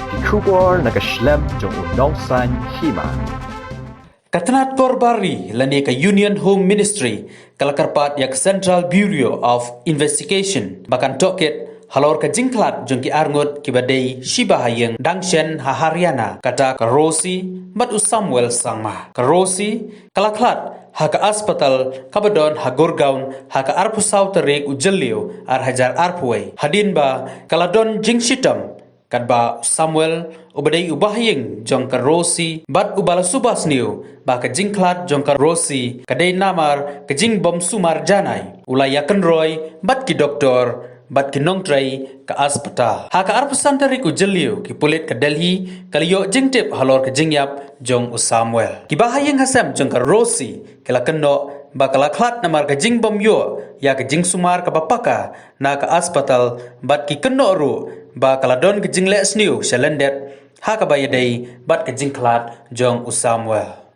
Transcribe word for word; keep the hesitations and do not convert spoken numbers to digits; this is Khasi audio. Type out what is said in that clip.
Ki khubor na ka shlem jong u Nongsaiñ Hima. Ka tnat por bar ri lane ka Union Home Ministry ka la kyrpad ïa ka Central Bureau of Investigation ba kan tohkit halor ka jingkhlad jong ki arngut kiba dei shiba ha ïing dang shen ha Haryana, kata ka Rosie bad u Samuel Sangma. Ka Rosie ka la khlad ha ka aspatal kaba don ha Gurgaon ha ka arphew saw tarik u Jylliew ar hajar arphew wei, hadien ba ka la don jingshitom, katba u Samuel uba dei u bahaïing jong ka Rosie bad uba la suba sniew ba ka jingkhlad jong ka Rosie ka dei namar ka jingbym sumar janai, u la ïakynroi bad ki doktor bad ki nongtrei ka aspatal. Ha ka arphew san tarik u Jylliew, ki pulit ka Delhi ka la ïoh jingtip halor ka jingïap jong u Samuel. Ki bahaïing hasem jong ka Rosie ki la kynnoh ba ka la khlad namar ka jingbym ïoh ïa ka jingsumar kaba paka na ka aspatal, bad ki kynnoh ruh ba ka la don ka jingleh sniew sha lyndet ha kaba ïadei bad ka jingkhlad jong u Samuel.